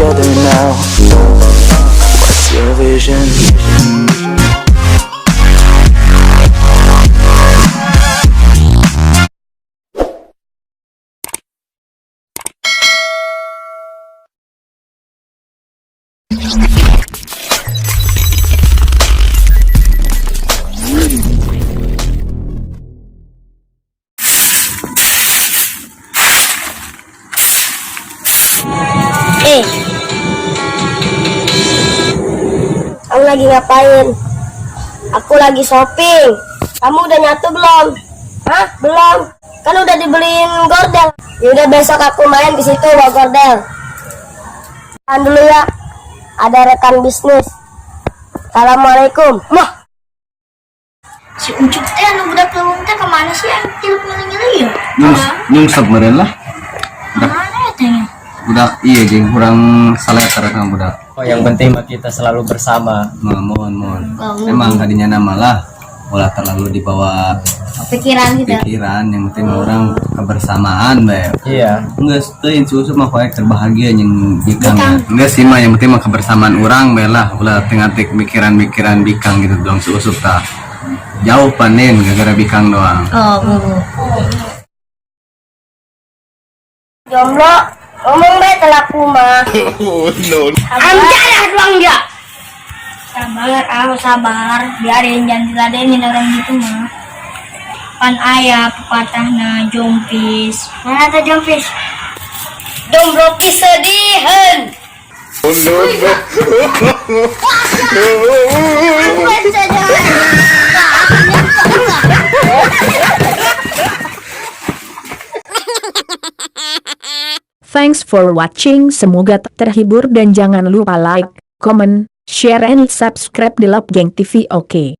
Together now. What's your vision? Eh. Kamu lagi ngapain? Aku lagi shopping. Kamu udah nyatu belum? Hah? Belum. Kan udah dibeliin gordel. Ya udah, besok aku main ke situ bawa gordel. Tahan dulu ya. Ada rekan bisnis. Assalamualaikum. Mah. Si Ucup teh anu budak leuweung teh kemana sih, yang tilep ngiling ya? Nyungsep meureun lah. Kemana ya teh? Budak iya jeung kurang saleter kan budak. Oh, yang penting mah kita selalu bersama. Mohon mohon mohon. Emang tadinya nama lah ulah terlalu dibawa pikiran gitu. Pikiran, yang penting mah urang kebersamaan bae. Iya. Enggak, teuing si Usup mah poe keur bahagia jeung bikang. Enggak sih mah, yang penting mah kebersamaan urang bae lah, ulah tengah tik mikiran-mikiran bikang gitu dong. Si Usup tah jauh panen gara-gara bikang doang. Oh. Jomblo ngomong bae telaku mah. Anjay, doang dia. Sabar, ah, sabar. Biarin, jangan diladenin orang gitu mah. Pan aya pepatahna jompis. Mana tuh jompis? Jomblo kesedihan. Thanks for watching. Semoga terhibur dan jangan lupa like, comment, share and subscribe di Love Gang TV. Oke.